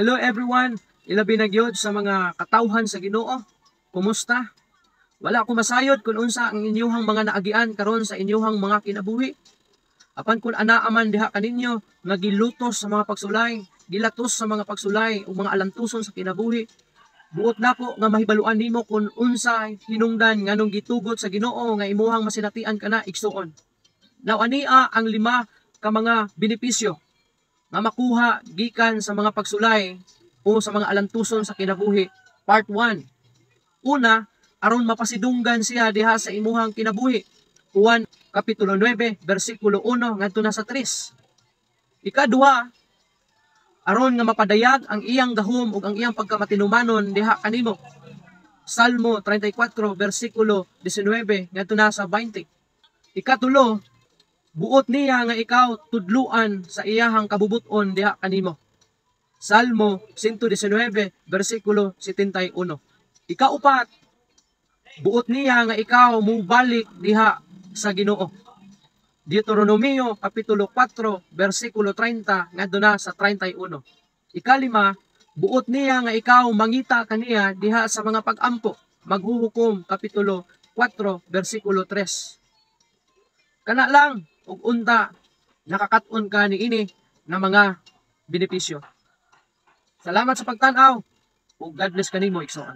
Hello everyone, ilabi na gyud sa mga katawhan sa Ginoo. Kumusta? Wala ko masayod kung unsa ang inyuhang mga naagian karon sa inyuhang mga kinabuhi. Apan kung anaa man diha kaninyo nga gilutos sa mga pagsulay, gilatos sa mga pagsulay ug mga alantuson sa kinabuhi, buot nako nga mahibaluan nimo kung unsa hinungdan nganong gitugot sa Ginoo nga imuhang masinatian kana, igsuon. Now ania ang lima ka mga benepisyo nga makuha gikan sa mga pagsulay o sa mga alantuson sa kinabuhi. Part 1. Una, aron mapasidunggan siya diha sa imuhang kinabuhi. Juan Kapitulo 9, versikulo 1 ngadto na sa 3. Ikaduha, aron nga mapadayag ang iyang gahom ug ang iyang pagkamatinumanon diha kanimo. Salmo 34 versikulo 19 ngadto na sa 20. Ikatulo, buot niya nga ikaw tudluan sa iyahang kabubuton diha kanimo. Salmo 119 versikulo 71. Ikaupat, buot niya nga ikaw mubalik diha sa Ginoo. Deuteronomio Kapitulo 4 versikulo 30 ngadto na sa 31. Ikalima, buot niya nga ikaw mangita kaniya diha sa mga pag-ampo. Maghuhukom Kapitulo 4 versikulo 3. Kana lang, ug unta nakakat-on ka niini nga mga benepisyo. Salamat sa pagtan-aw ug God bless kanimo, igsoon.